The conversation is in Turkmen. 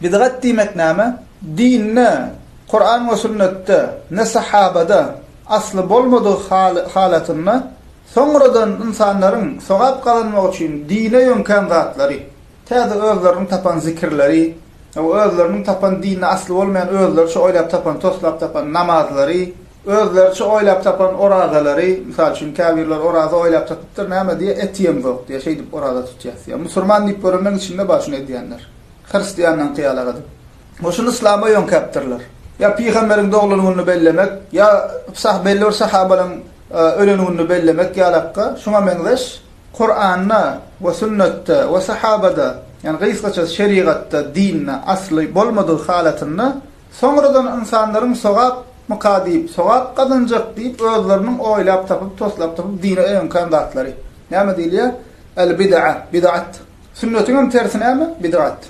Bidgat diýmek näme? Dinde, Kuran we sünnetde, ne sahabada asly bolmadygy halatynda soňradan ynsanlaryň sogap gazanmak üçin dine ýöňkän zatlary, täze özleriniň tapan zikirleri, özleriniň tapan dinde asly bolmaýan özleriçe oýlap tapan, toslap tapan namazlary, özleriçe oýlap tapan orazalary, mysal üçin käbirler oraza oýlap tapypdyr, näme diýýär, et iýemzok diýýär, şeýdip oraza tutýas diýýär. Musurman diýip görenleň içinde bar şuny edýänler. Hristianlaňky ýalak edip. We şuny yslama ýöňkäpdirler. Ýa pygamberiň doglan gününi bellemek, ýa sah belli bir sahabalaň ölen gününi bellemek ýalakka, şuňa meňzeş Kuranda we sünnetde we sahabada, ýagny gysgaça şerigatda, dinde asly bolmadygy halatynda soňradan ynsanlaryň sogapmyka diýip, sogap gazanjak diýip özleriniň oýlap tapyp, toslap tapyp dine ýöňkän zatlary. Näme diýilýär? El-bid'a, bid'at. Sünnetiňem tersi näme? Bid'at.